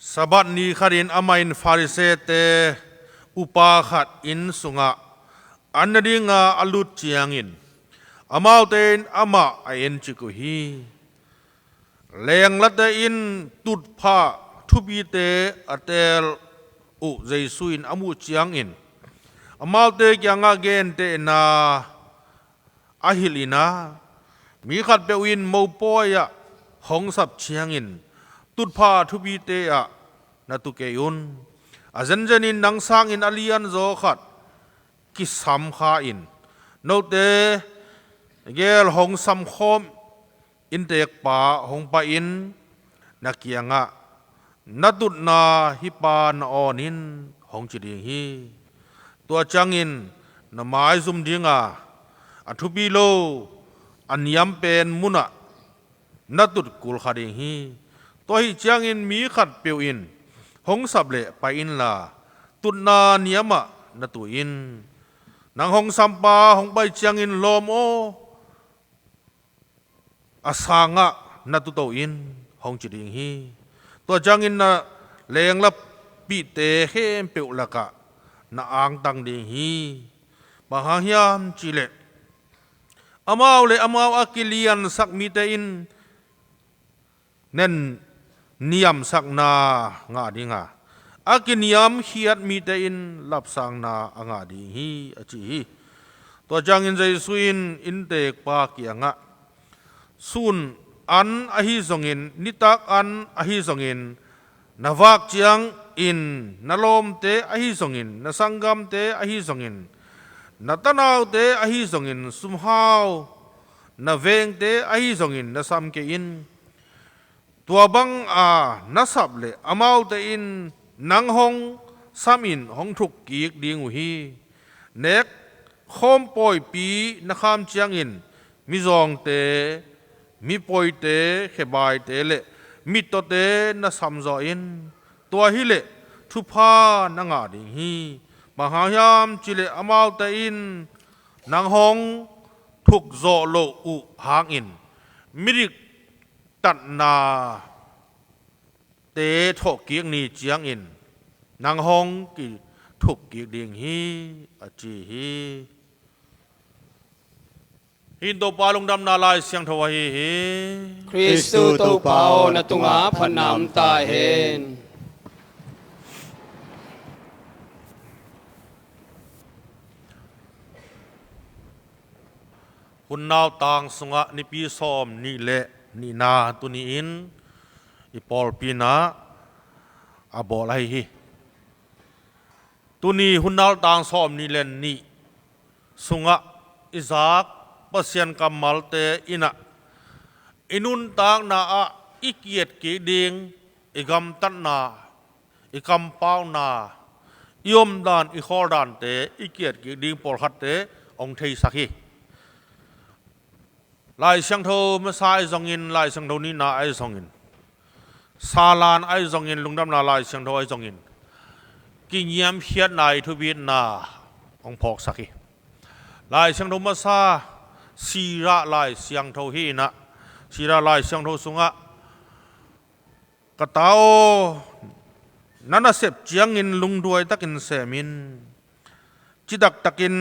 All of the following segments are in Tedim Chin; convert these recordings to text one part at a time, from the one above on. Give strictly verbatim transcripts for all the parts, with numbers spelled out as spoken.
Sabbath ni khatin amah in Pharisee-te upa khat inn sungah an nadinga a lut ciangin amaute in amah a encik uh hi. Lenglate in tutphah thupite a teel uh Jesu in a muh ciangin amaute kiangah gentehna a hilh in ah, mi khatpeuh in mopawi ah hong sap ciangin tutphah thupite ah na tu kei un. A zenzenin nang sangin a lianzaw khat kisam kha in, note gel hong samkhawm inntekpa hong pai-in na kiangah na tutna hih pa na awn in hong ci ding hi. Tua ciangin na maizum dinga a thupi lo a niam pen munah na tut kul kha ding hi. Tua ahih ciangin mi khatpeuh in hong sap leh pai inla tutna niamah na tu in. Nang hong sampa hong pai ciangin lawm aw, a sangah na tuto in hong ci ding hi. Tua ciangin na lenglapihte khempeuh lakah na angtang ding hi. Bang hang hiam cihleh amau le amau a kiliansak mite in nen niamsakna ngah dinga, a kiniamkhiat mite in lapsangna a ngah ding hi, a ci hi. Tua ciangin Jesu in inntekpa kiangah, sun an ahi zongin, nitak an ahi zongin, na vak ciangin na lawmte ahi zongin, na sanggamte ahi zongin, na tanaute ahi zongin, sumhau na vengte ahi zongin na sam kei in. Tua banga na sap leh amaute in nang hong samin hong thukkik ding uh hi. Nek khawm pawipi na kham ciangin mizawngte, mipoite, khebaite le mittawte na samzaw in. Tua hileh thupha na ngah ding hi. Bang hang hiam cihleh amaute in nang hong thukzawh loh uh hangin midik tatnate thawhkik ni ciangin nang hong kithukkik ding hi, a ci hi. Hih in Topa lungdamna Lai Siangtho ahi hi. Khristu Topa aw, na tungah phatna om ta hen. Hun nautang sungah nipi sawm nih le nihna tuni-in i pawlpi-in ah a bawl ahi hi. Tuni hun nautang sawm nih le nih sungah i zak Pasian kammalte in ah i nuntakna ah i kietkik ding, i gamtatna, i kampauna, i omdan, i khawldante i kietkik ding pawlkhatte hong theisak hi. Lai Siangtho masa ahi zongin, Lai Siangtho nihna ahi zongin, Salan ahi zongin, Lungdamna Lai Siangtho ahi zongin, kiniamkhiatna i thupitna hong phawksak hi. Lai Siangtho masa Sirah Lai Siangtho hi-in ah, Sirah Lai Siangtho sungah, ka ta aw, na nasep ciangin lungduai takin sem in. Citak takin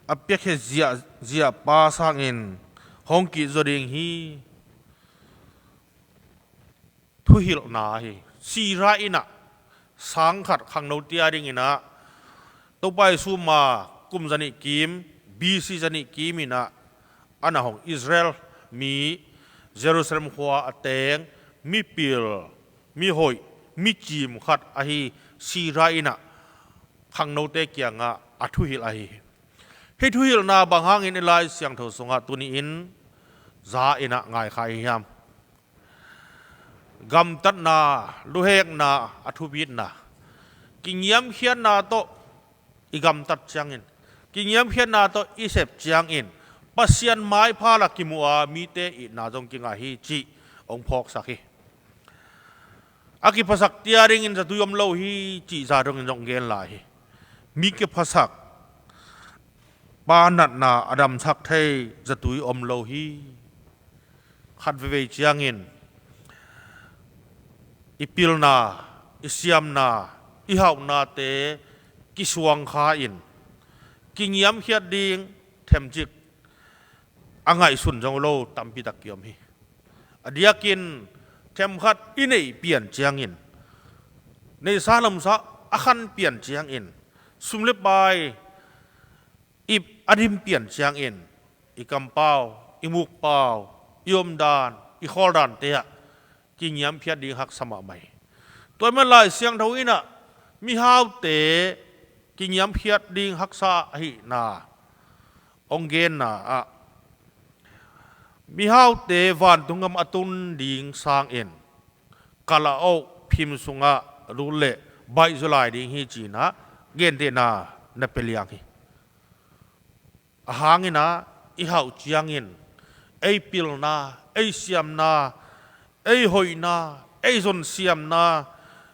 a piakhia ziahziah pa sangin hong kihzaw ding hi. Thuhilhna hi. Sirah in ah sang khat khangnote a dingin ah, Topa Jesu ma kum zanih kim, B C zanih kim in ah, a na hong Israel mi, Jerusalem khua a teng mipil, mihoih, micim khat ahi Sirah in ah khangnote kiangah a thuhilh ahi hi. Hih thuhilhna bang hangin i Lai Siangtho sungah tuni-in za in ah ngai kha i hiam? Gamtatna, luhekna, a thupitna, kiniamkhiatna tawh i gamtat ciangin, kiniamkhiatna tawh i sep ciangin Pasian maipha la kimu a, mite itna zong kingah hi cih hong phawksak hi. A kiphasak tia dingin zatui om lo hi cih za dongin zong gen lai hi. Mi kiphasak pa natna a damsak thei zatui om lo hi. Khat veivei ciangin i pilna, i siamna, i hauhnate kisuang kha in, kingiamkhiat ding themcik a ngaihsun zong lo tampi tak kiom hi. A diakin themkhat i neih pian ciangin, neihsa lamsa a khan pian ciangin, sum le pai i a dim pian ciangin, i kampau, i mukpau, i omdan, i khawldante ah kingiamkhiat ding haksa mahmah hi. Tua ahih man Lai Siangtho in ah mihaute kingiamkhiat ding haksa ahihna hong genna ah, mihaute vantung gam a tun ding sangin kalaoh phim sungah lut leh baih zaw lai ding hi ci-in ah gentehna na pia liang hi. A hang in ah i hauh ciangin ei pilna, ei siamna, ei hoihna, ei zon siamna,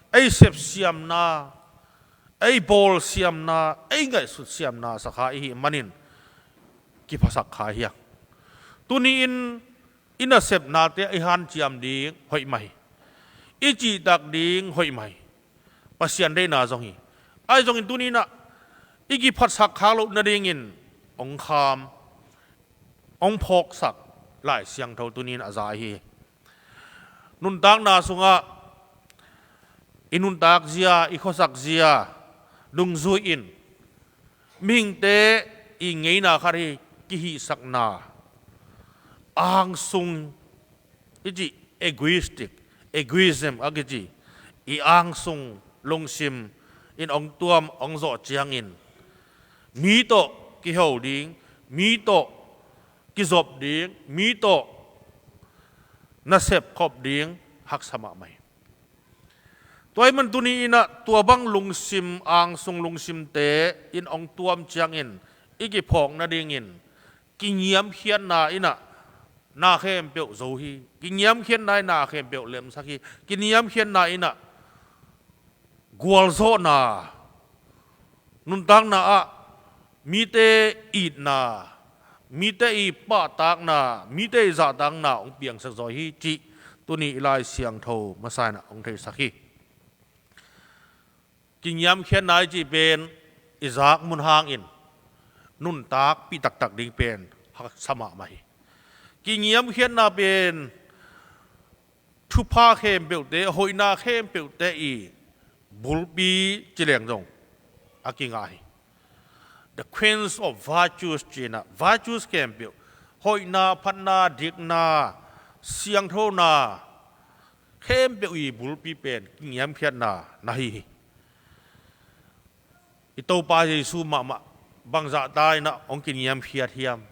ei sep siamna, ei bawl siamna, ei ngaihsut siamna sa kha i hih manin kiphasak kha hi hang. Tuni-in i nasepnate i hanciam ding hoih mah hi. I cihtak ding hoih mah hi. Pasian deihna zong hi. Ahi zongin tuni-in ah i kiphatsak khak loh nadingin hong kham, hong phawksak Lai Siangtho tuni-in a za hi. Nuntakna sungah i nuntak zia, i khuasak zia dungzui in mihingte i ngeina khat hi, kihihsakna, angsung, i cih egoistic, egoism a kici, i angsung lungsim in hong tuam, hong zawh ciangin mi tawh kiho ding, mi tawh kizop ding, mi tawh nasep khop ding haksa mahmah hi. Tua ahih man tuni-in ah tua bang lungsim, angsung lungsimte in hong tuam ciangin i kiphawk nadingin kingiamkhiatna in ah na khempeuh zo hi. Kingiamkhiatna in na khempeuh lemsak hi. Kingiamkhiatna in ah gualzawhna, nuntakna ah mite itna, mite i pahtakna, mite i zahtakna hong piangsak zaw hi cih tuni i Lai Siangtho masa in ah hong theisak hi. Kingiamkhiatna i cih pen i zak mun hangin nuntakpih taktak ding pen haksa mahmah hi. Kingiamkhiatna pen thupha khempeuhte, hoihna khempeuhte i bulpi ci leng zong a kingah hi. The queens of virtues ci-in ah, virtues khempeuh, hoihna, phatna, dikna, siangthona khempeuh i bulpi pen kingiamkhiatna na hi hi. I Topa Jesu mahmah bangzah ta in ah hong kingiamkhiat hiam?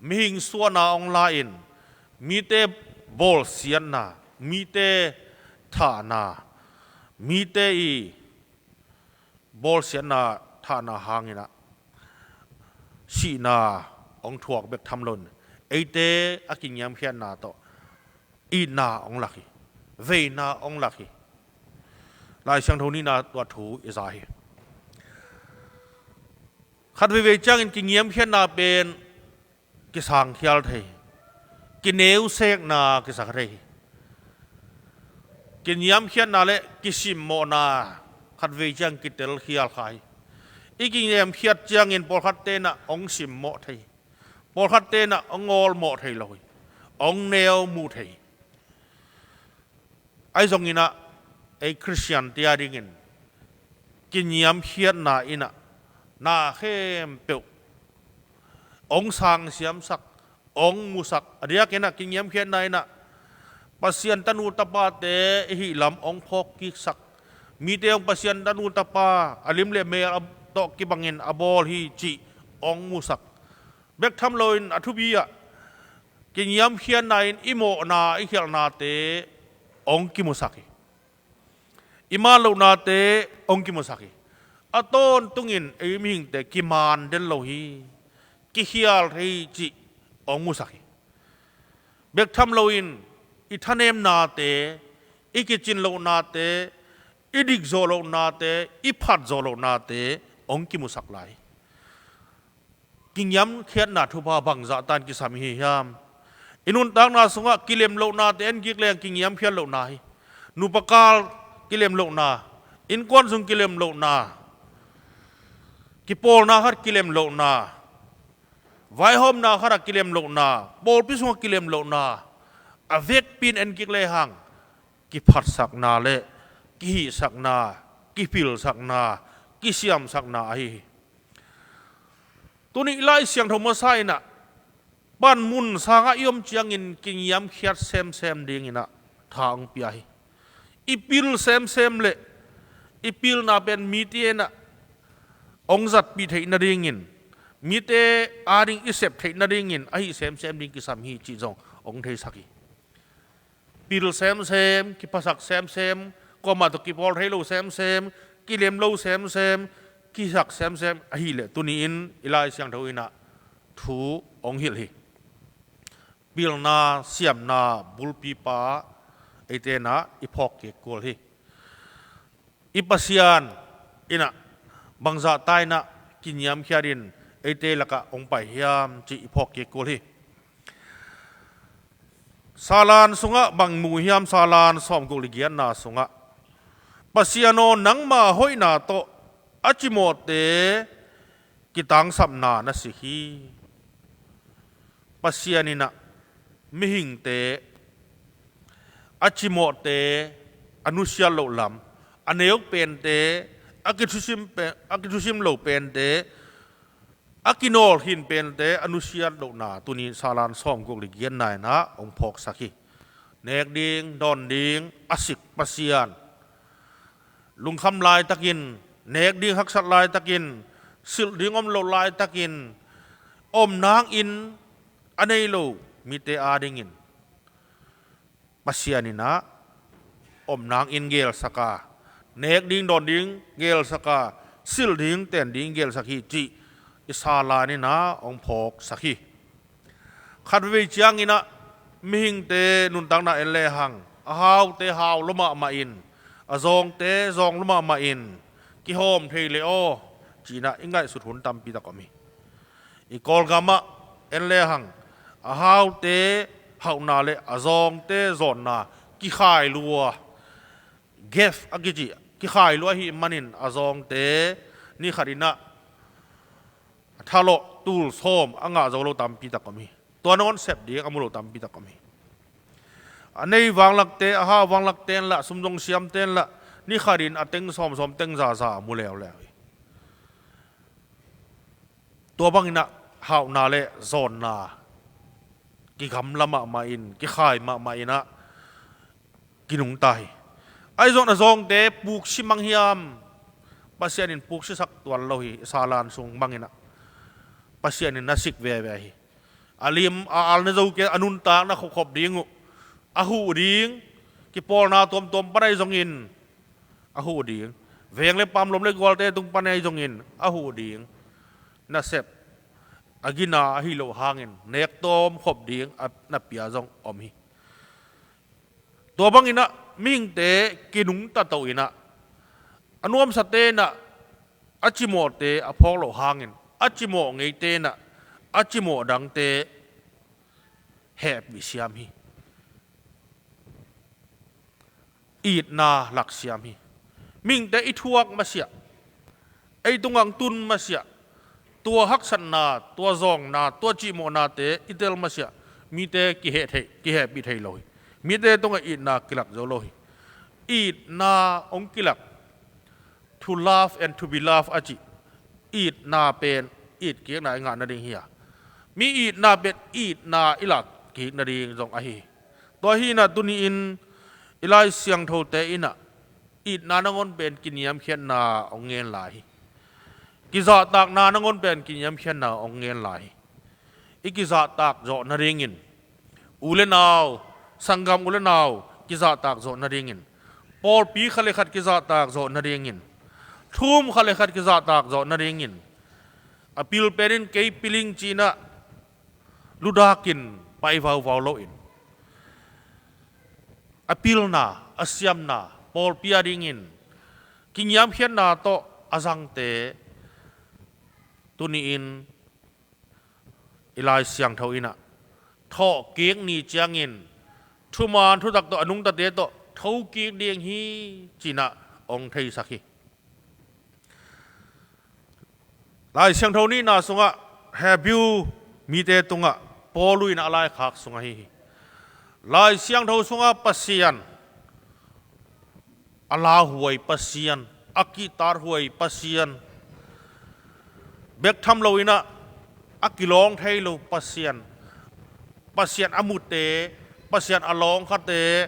Mihing suahna hong la-in mite bawlsiatna, mite thahna, mite i bawlsiatna, thahna hangin ah sihna hong thuak bek tham loin eite a kingiamkhiatna tawh itna hong lak hi, veina hong lak hi. Lai Siangtho nihna tua thu i za hi. Khat veivei ciangin kingiamkhiatna pen kisangkhial thei hi. Kineusekna kisa thei hi. Kingiamkhiatna le kisimmawhna khat vei ciang kitelkhial kha hi. I kingiamkhiat ciangin pawlkhatte in ah hong simmawh thei hi. Pawlkhatte in ah hong ngawlmawh thei lo hi. Hong neu mu thei hi. Ahi zongin ah ei Khristian te a dingin kingiamkhiatna in ah na khempeuh hong sangsiamsak, hong musak. A diakin ah kingiamkhiatna in ah Pasian tanu tapate i hih lam hong phawkkiksak. Mite hong Pasian tanu tapa a lim le mel a tawh kibangin a bawl hi cih hong musak. Bek tham loin a thupi ah kingiamkhiatna in i mawhna, i khialhnate hong kimusak hi. I man lohnate hong kimusak hi. A tawntungin ei mihingte kiman den lo hi, kikhial thei hi cih hong musak hi. Bek tham loin i thanemnate, i kicin lohnate, i dik zawh lohnate, i phat zawh lohnate hong kimusak lai hi. Kingiamkhiatna thupha bangzah tan kisam i hi hiam? I nuntakna sungah kilem lohnate en kik leng kingiamkhiat lohna hi. Nupa kal kilem lohna, innkuan sung kilem lohna, kipawlna khat kilem lohna, vaihawmna khat a kilem lohna, pawlpi sungah kilem lohna, a vekpi in en kik lehang kiphatsakna le kihisakna, kipilsakna, kisiamsakna ahi hi. Tuni i Lai Siangtho masa in ah panmun sangah i om ciangin kiniamkhiat semsem dingin ah tha hong pia hi. I pil semsem le i pilna pen mite in ah hong zatpih theih nadingin, mite ading i sep theih nadingin ahi semsem ding kisam hi cih zong hong theisak hi. Pil semsem, kiphasak semsem, kuamah tawh kipawl thei lo semsem, kilem lo semsem, kisak semsem ahih leh tuni-in i Lai Siangtho in ah thu hong hilh hi. Pilna, siamna bulpipa eite in ah i phawk kik kul hi. I Pasian in ah bangzah ta in ah kiniamkhiat in eite lakah hong pai hiam cih i phawk kik kul hi. Salan sungah bang mu hiam? Salan sawmguk le giatna sungah, Pasian aw, nangma hoihna tawh a cimawhte kitangsapna na sik hi. Pasian in ah mihingte, a cimawhte a nusiat loh lam, a neu pente, a kithusim pe-, a kithusim lo pente, a kinawlkhin pente a nusiat lohna tuni Salan sawmguk le giatna in ah hong phawksak hi. Nek ding, dawn ding a sik Pasian, lungkham laitakin, nek ding haksat laitakin, silh ding om lo laitakin, om nangin a nei lo mite adingin Pasian in ah om nangin gelsak a, nek ding dawn ding gelsak a, silh ding ten ding gelsak hi cih i Salan in ah hong phawksak hi. Khat veivei ciangin ah mihingte nuntakna en lehang, a haute hau lua mahmah in, a zawngte zawng lua mahmah in, kihawm thei leh aw ci-in ah i ngaihsut hun tampi tak om hi. I Kawlgamah en lehang, a haute hauhna le a zawngte zawnna kikhai lua, gap a kici, kikhai lua ahih manin a zawngte ni khat in ah a thalawh tul sawm a ngah zo lo tampi tak om hi. Tua nangawn sep ding a mu lo tampi tak om hi. A nei vanglakte, a hau vanglakte in lah, sum zong siamte in lah, ni khat in a teng sawmsawm, teng zaza a mu leuleu hi. Tua bangin ah hauhna le zawnna kigamla mahmah in, kikhai mahmah in ah kinungta hi. Ahi zongin a zawngte puksi mang hiam? Pasian in puksisak tuan lo hi. Salan sung bangin ah Pasian in na sik veve hi. A lim, a al na zo kei, a nuntakna khopkhop ding uh, a huh ding, kipawlna tuamtuam pan ahi zongin a huh ding, veng le paam, lom le gualte tung pan ahi zongin a huh ding, nasep a gina ahi loh hangin nek tawm khop ding a na pia zong om hi. Tua bangin ah mihingte kinungta to in ah, a nuamsate in ah a cimawhte a phawk loh hangin, a cimawh ngeite in ah a cimawh dangte hehpih siam hi. Itna laksiam hi. Mihingte i thuak masiah, ei tungah tun masiah, tua haksatna, tua zawngna, tua cimawhnate i tel masiah, mite kiheh thei, kihehpih thei lo hi. Mite tungah itna kilak zo lo hi. Itna hong kilak, to love and to be loved a cih. Itna pen itkikna i ngah nading hi a, mi itna pen itna i lakkik nading zong ahi hi. Tua hi in ah tuni-in i Lai Siangthote in ah itna nangawn pen kiniamkhiatna hong ngen lai hi. Kizahtakna nangawn pen kiniamkhiatna hong ngen lai hi. I kizahtak zawh nadingin, u le nau, sanggam u le nau kizahtak zawh nadingin, pawlpi khat le khat kizahtak zawh nadingin, thu-um khat le khat kizahtak zawh nadingin, a pil pen in kei pil ing ci-in ah ludakin pai vauvau loin, a pilna, a siamna, pawlpi adingin kiniamkhiatna tawh a zangte tuni-in i Lai Siangtho in ah thawhkik ni ciangin thuman thutak tawh a nungtate tawh thokik ding hi, ci-in ah hong theisak hi. Lai Siangtho nihna sungah Hebrew mite tungah Paul in a laikhak sungah hi hi. Lai Siangtho sungah Pasian, a lauhuai Pasian, a kihtakhuai Pasian, bek tham lo-in ah a kilawng thei lo Pasian, Pasian a mute, Pasian a lawngkhate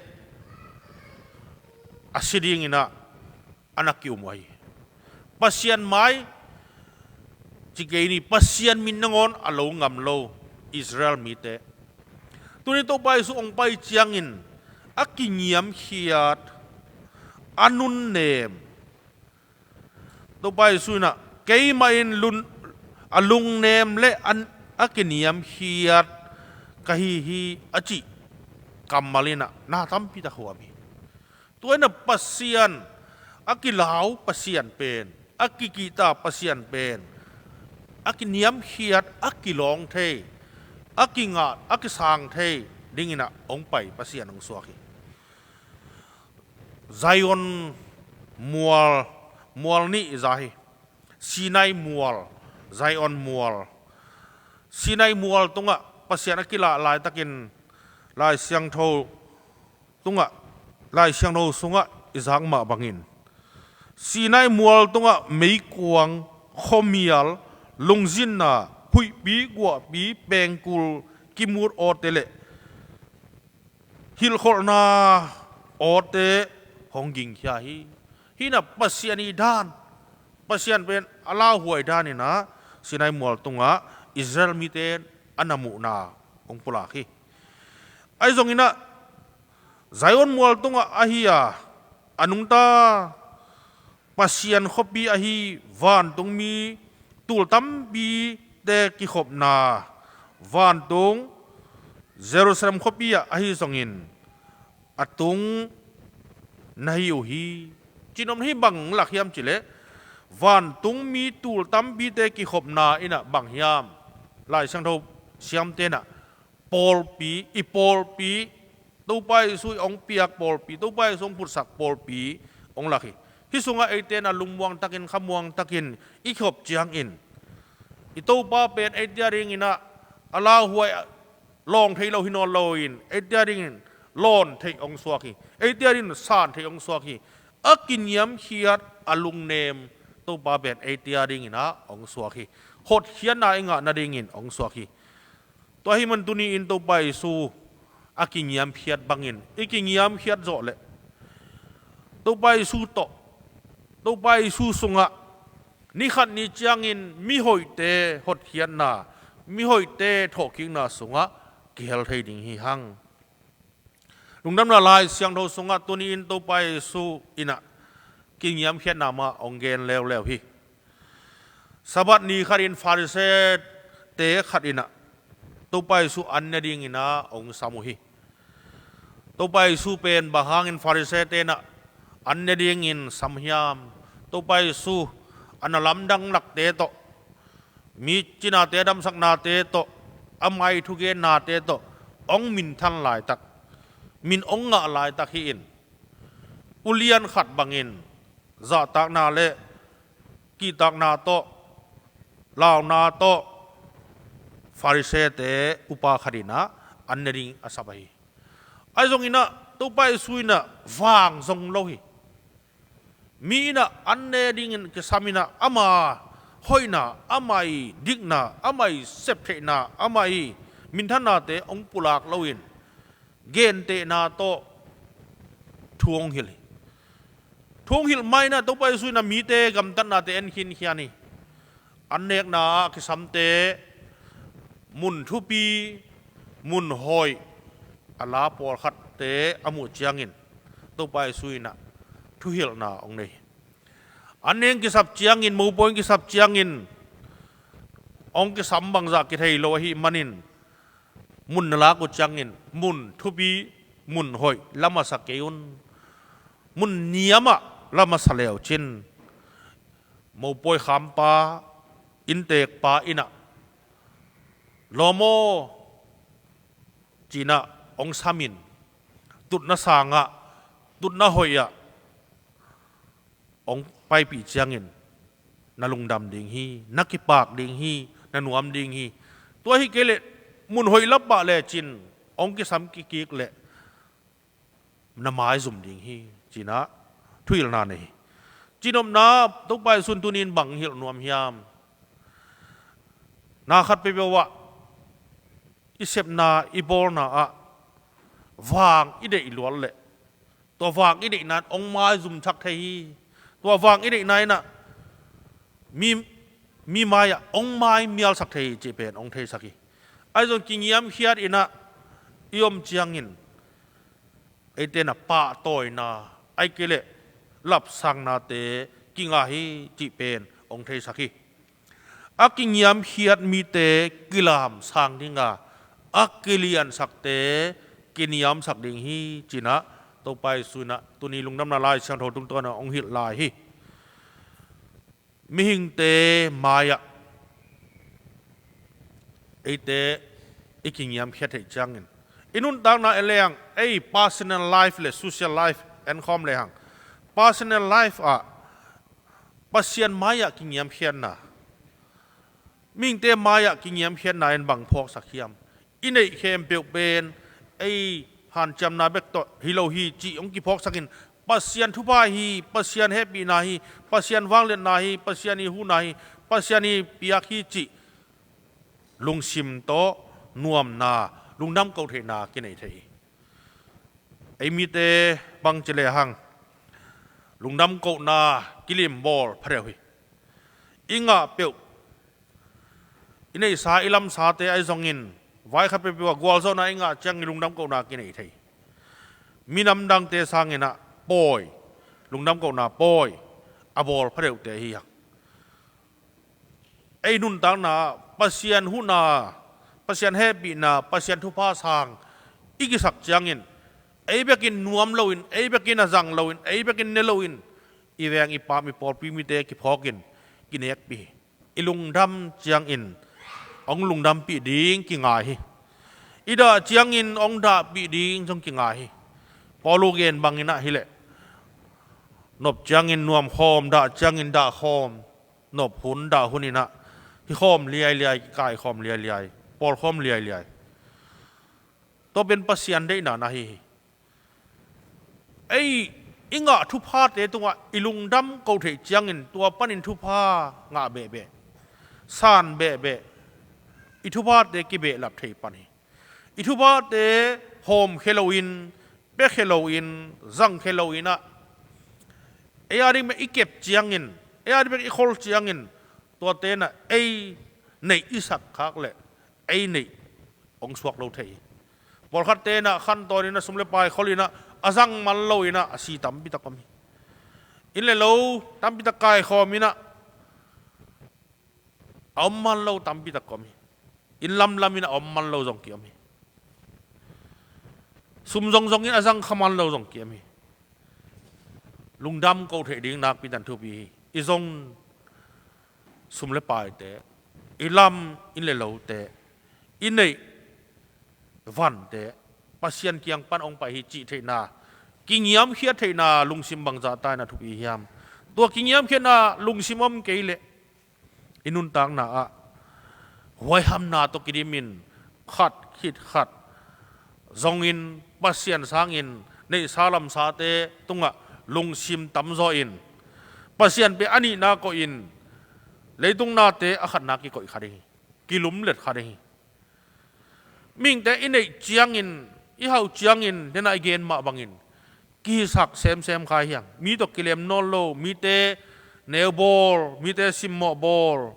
a si dingin ah a na ki-um uh ahi. Pasian mai ci kei ni, Pasian min nangawn a lo ngam lo Israel mite. Tuni Topa Jesu hong pai ciangin a kingiamkhiat, a nunnem, Topa Jesu in ah, "Keimah in lun-, a lungnem le an, a kiniamkhiat ka hi hi," a cih kammal in ah na tampi tak huam hi. Tua in ah Pasian, a kilau Pasian pen, a kikihta Pasian pen, a kiniamkhiat, a kilawng thei, a kingah, a kisang thei dingin ah hong pai Pasian hong suak hi. Zion mual, mual nih i za hi. Sinai mual, Zion mual. Sinai mual tungah Pasian a kilah laitakin Lai Siangtho tungah, Lai Siangtho sungah i zak mah bangin, Sinai mual tungah meikuang, khuamial, lungzinna, huihpi, guahpi, pengkul, kimut awte le hilhkholhna awte hong gingkhia hi. Hih in ah Pasian i dan, Pasian pen a lauhuai dan in ah Sinai mual tungah Israel mite a na muhna hong pulak hi. Ahi zongin ah Zion mual tungah ahi a, a nungta Pasian khuapi ahi vantungmi tul tampite kikhopna, vantung Jerusalem khuapi ah ahi zongin a tung na hi uh hi. Cihnopna hih bang lak hiam cih leh, vantungmi tul tampite kikhopna in ah bang hiam? Lai Siangtho siamte in ah pawlpi, i pawlpi, Topa Jesu i hong piak pawlpi, Topa Jesu hong putsak pawlpi hong lak hi. Hih sungah eite in ah lungmuang takin, khamuang takin i khop ciangin, i Topa pen eite a dingin ah a lauhuai, lawng thei lo hi nawn loin, eite a dingin lawn theih hong suak hi. Eite a dingin san theih hong suak hi. A kiniamkhiat, a lungnem Topa pen eite a dingin ah hong suak hi. Hotkhiatna i ngah nadingin hong suak hi. Tua ahih man tuni-in Topa Jesu a kingiamkhiat bangin i kingiamkhiat zawh leh, Topa Jesu tawh, Topa Jesu sungah ni khat ni ciangin mihoihte hotkhiatna, mihoihte thawhkikna sungah kihel thei ding hi hang. Lungdamna Lai Siangtho sungah tuni-in Topa Jesu in ah kingiamkhiatna mah hong gen leuleu hi. Sabbath ni khatin Pharisee-te khat in ah Topa Jesu an ne dingin ah hong sam uh hi. Topa Jesu pen bang hangin Pharisee-te in ah an ne dingin sam hiam? Topa Jesu a na lamdang lakte tawh, mi cinate damsaknate tawh, ama i thugennate tawh hong minthan laitak, min hong ngah laitak hi-in, ulian khat bangin zahtakna le kihtakna tawh, launa tawh Pharisee-te upa khat in ah an ne ding a sap ahi. Ahi zongin ah Topa Jesu in ah vang zong lo hi. Mi in ah an ne dingin kisam in ah ama hoihna, ama i dikna, ama i septheihna, ama i minthannate hong pulak loin, gentehna tawh thu hong hilh hi. Thu hong hilh ma-in ah Topa Jesu in ah mite gamtatnate en khinkhian hi. An nekna ah kisamte, mun thupi, mun hoih a la pawlkhatte a muh ciangin Topa Jesu in ah thuhilhna hong nei hi. An neng kisap ciangin, mopawi kisap ciangin hong kisam bangzah kithei lo ahih manin, mun na lak uh ciangin mun thupi, mun hoih la masa kei un. Mun niamah la masa leu cin, mopawi khampa, inntekpa in ah, "Lawm aw," ci-in ah hong samin, tutna sangah tutna hoih ah hong paipih ciangin na lungdam ding hi, na kipak ding hi, na nuam ding hi. Tua hi kei leh mun hoih lap pah lecin hong kisam kikik leh na maizum ding hi, ci-in ah thuhilhna nei hi. Cinopna, Topa Jesu in tuni-in bang hilh nuam hiam? Na khat peuhpeuh ah i sepna, i bawlna ah vang i deih luat leh tua vang i deihna in hong maizum thak thei hi. Tua vang i deihna in ah mi, mi mai-ah hong maimialsak thei hi cih pen hong theisak hi. Ahi zong kingiamkhiat in ah i om ciangin eite in ah pahtawina, ahih kei leh lapsaknate kingah hi cih pen hong theisak hi. A kingiamkhiat mite kilamsang ding a, a kiliansakte kiniamsak ding hi, ci-in ah Topa Jesu in ah tuni lungdamna Lai Siangtho tungtawn ah hong hilh lai hi. Mihingte mai-ah eite i kingiamkhiat theih ciangin, i nuntakna en lehang, ei personal life le social life en khawm lehang, personal life ah Pasian mai-ah kingiamkhiatna, mihingte mai-ah kingiamkhiatna in bang phawksak hiam? I neih khempeuh pen ei hanciamna bek tawh hi lo hi cih hong kiphawksakin, Pasian thupha hi, Pasian hehpihna hi, Pasian vangliatna hi, Pasian ii huhna hi, Pasian ii piak hi cih lungsim tawh nuamna, lungdam koh theihna kinei thei hi. Ei mite bangci lehang lungdam kohna kilim bawl pha deuh hi. I ngah peuh, i neihsa, i lamsate ahi zongin, vai khat peuhpeuh ah gualzawhna i ngah ciangin lungdam kohna kinei thei. Minam dangte sangin ah pawi, lungdam kohna pawi a bawl pha deuhte hi hang. Ei nuntakna ah Pasian huhna, Pasian hehpihna, Pasian thupha sang i kisak ciangin, ei bekin nuam loin, ei bekin a zang loin, ei bekin ne loin, i veng, i pam, i pawlpi mite kiphawkin kinekpih hi. I lungdam ciangin hong lungdampih ding kingai hi. I dah ciangin hong dahpih ding zong kingai hi. Paulu gen bangin ah hi leh, nop ciangin nuam khawm, dah ciangin dah khawm, nop hun dah hun in ah hi khawm liailiai, kaikhawm liailiai, pawlkhawm liailiai. Tua pen Pasian deihna na hi hi. Ei i ngah thuphate tungah i lungdam koh theih ciangin tua panin thupha ngah behbeh, san behbeh, i thuphate kibehlap thei pan hi. I thuphate hawmkhia loin, piakhia loin, zangkhia loin ah, ei a ding bek i kep ciangin, ei a ding bek i khol ciangin, tuate in ah ei neih i sak khak leh ei neih hong suak lo thei hi. Pawlkhatte in ah khantawn in ah, sum le pai khol in ah, a zang man lo in ah a si tampi tak om hi. Inn le lo tampi tak kaikhawm in ah, a om man lo tampi tak om hi. Inn lamlam in a om man lo zong kiom hi. Sum zongzong in a zang kha man lo zong kiom hi. Lungdam koh theih ding nakpi tak thupi hi. I zong sum le paite, i lam, inn le lote, i neih vante Pasian kiang pan hong pai hi cih theihna, kingiamkhiat theihna lungsim bangzah ta in a thupi hiam? Tua kingiamkhiatna lungsim om kei leh i nuntakna ah huaihamna tawh kidimin khat khit khat zongin, Pasian sangin neihsa lamsate tungah lungsim tamzaw in, Pasian pen a nihna koih in, leitung nate a khatna kikoih kha ding hi, kilumlet kha ding hi. Mihingte i neih ciangin, i hauh ciangin, dena i gen mah bangin kihisak semsem kha hi hang. Mi tawh kilem nawn lo, mite neu bawl, mite simmawh bawl,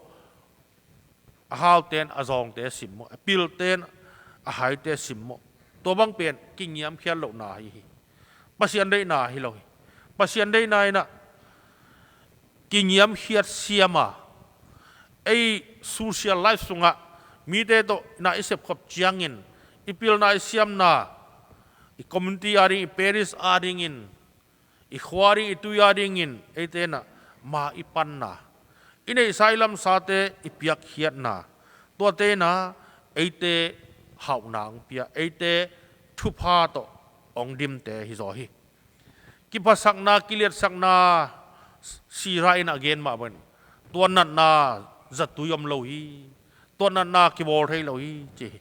a haute in a zawngte simmawh, a pilte in a haite simmawh. Tua bang pen kingiamkhiat lohna hi hi. Pasian deihna hi lo hi. Pasian deihna in ah kingiamkhiat siam a, ei social life sungah mite tawh na i sepkhop ciangin, i pilna, i siamna, i community a ding, i parish a dingin, i khua ding, i tui a dingin eite in ah ma i panna, i neihsa i lamsate i piakkhiatna, tuate in ah eite hauhna hong pia, eite thupha tawh hong dimte hi zaw hi. Kiphatsakna, kiliatsakna, Sira in a gen mah bangin tua natna zattui om lo hi, tua natna kibawl thei lo hi, ci hi.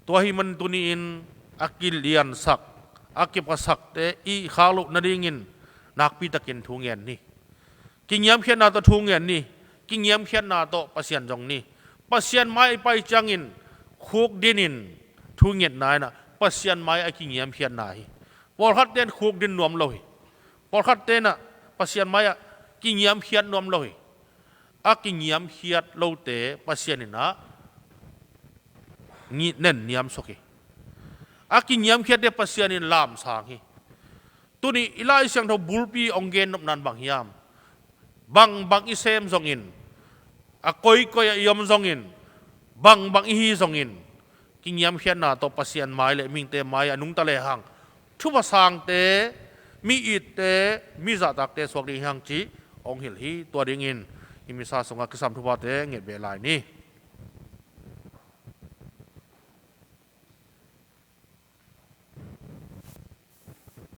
Tua ahih manin tuni-in a kiliansak, a kiphasakte i khak loh nadingin nakpitakin thu ngen ni. Kingiamkhiatna tawh thu ngen ni. Kingiamkhiatna tawh Pasian zong ni. Pasian mai a i pai ciangin khukdinin thu ngetna in ah Pasian mai a kingiamkhiatna hi. Pawlkhatte in khukdin nuam lo hi. Pawlkhatte in ah Pasian mai ah kingiamkhiat nuam lo hi. A kingiamkhiat lote Pasian in ah ngi-, nen niamsuk hi. A kingiamkhiatte Pasian in lamsang hi. Tuni i Lai Siangtho bulpi hong gen nopna in bang hiam? Bangbang i sem zongin, a koikoi ah i om zongin, bangbang i hi zongin, kingiamkhiatna tawh Pasian mai le mihingte mai a nungta lehang thupha sangte, mi itte, mi zahtakte suak ding hi hang cih hong hilh hi. Tua dingin hih misa sungah kisam thuphate nget beh lai ni.